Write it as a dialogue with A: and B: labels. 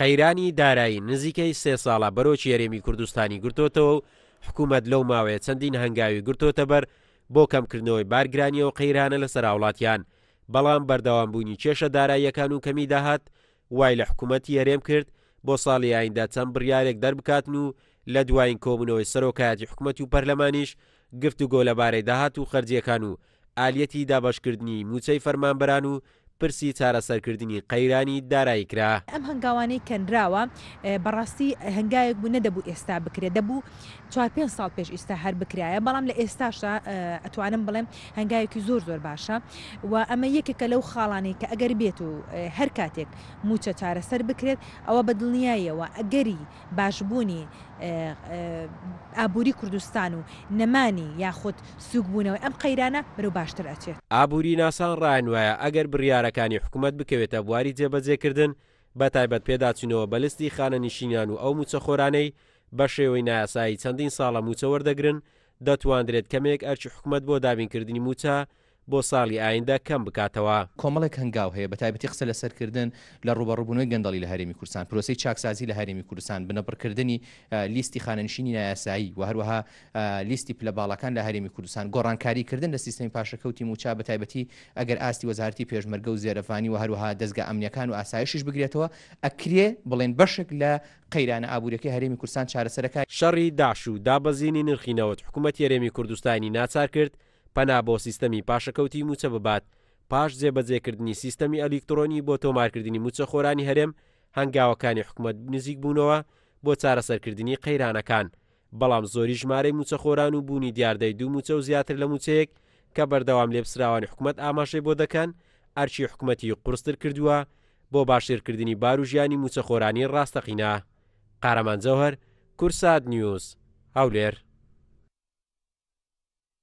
A: قەیرانی دارایی نزیکەی سێ ساڵە بەرۆکی هەرێمی کوردستانی گرتۆتەوە و حکوومەت لەو ماوەیە چەندین هەنگاوی گرتۆتە بەر بۆ کەمکردنەوەی بارگرانی ئەو قەیرانە لەسەر هاوڵاتیان، بەڵام بەردەوامبوونی کێشە داراییەکان و کەمی داهات وای لە حکوومەتی هەرێم کرد بۆ ساڵی ئایندە چەند بڕیارێک دەربکاتن و لە دوایین کۆبوونەوەی سەرۆکایەتی حکومەت و پەرلەمانیش گفتوگۆ لەبارەی داهات و خەرجییەکان و ئالیەتی دابەشکردنی مووچەی فەرمانبەران و پرسی چارەسەرکردنی قەیرانی دارایی کرا.
B: ئەم هەنگاوانەی کە نراوە بەڕاستی هەنگاوێک بوو نەدەبوو ئێستا بکرێت، دەبوو چوار پێنج ساڵ پێش ئیستا هەر بکرایە، بەڵام لە ئێستاشدا ئەتوانم بڵێم هەنگاوێکی زۆر زۆر باشە و ئەمە یەکێکە لەو خاڵانەی کە ئەگەر بێت و هەر کاتێک مووچە چارەسەر بکرێت ئەوە بە دڵنیاییەوە ئەگەری باشبوونی ئابووری کوردستان و نەمانی یاخود سووکبوونەوەی ئەم قەیرانە بەرەو باشتر ئەچێت.
A: ئابووریناسان ڕایان وایە ئەگەر بڕیارەکانی حکومەت بکەوێتە بواری جێبەجێکردن، بەتایبەت پێداچوونەوە بە لستی خانەنشینان و ئەو مووچەخۆرانەی بە شێوەی نایاسایی چەندین ساڵە مووچە وەردەگرن، دەتواندرێت کەمێک ئەرکی حکومەت بۆ دابینکردنی مووچە بۆ ساڵی ئایندە کەم بکاتەوە.
C: کۆمەڵێک هەنگاو هەیە، بەتایبەتی قسە لەسەر کردن لە ڕووبەڕووبوونەوەی گەندەڵی لە هەرێمی کوردستان، پرۆسەی چاکسازی لە هەرێمی کوردستان، بنەبڕکردنی لیستی خانەنشینی نایاسایی و هەروەها لیستی پلە باڵاکان لە هەرێمی کوردستان، گۆڕانکاری کردن لە سیستەمی پاشەکەوتی مووچە بەتایبەتی ئەگەر ئاستی وەزارەتی پێشمەرگە و زێرەڤانی و هەروەها دەزگا ئەمنییەکان و ئاسایشیش بگرێتەوە، ئەکرێ بڵێین بەشێک لە قەیرانە ئابووریەکەی هەرێمی کوردستان چارەسەرەکا.
A: شەڕی داعش و دابەزینی نرخی نەوت حکومەتی هەرێمی کوردستانی ناچار کرد پەنا بۆ سیستەمی پاشەکەوتی مووچە ببات، پاش جێبەجێکردنی سیستەمی ئەلیکتڕۆنی بۆ تۆمارکردنی مووچەخۆرانی هەرێم، هەنگاوەکانی حکومەت نزیکبوونەوە بۆ چارەسەرکردنی قەیرانەکان، بەڵام زۆری ژمارەی مووچەخۆران و بوونی دیاردەی دوو مووچە و زیاتر لە مووچەیەک کە بەردەوام لێپسراوانی حکومەت ئاماژەی بۆ دەکەن، ئەرکی حکومەتی قورستر کردووە بۆ باشترکردنی بار و ژیانی مووچەخۆرانی ڕاستەقینە. قارەمان جەوهەر، کورسات نیوز، هەولێر.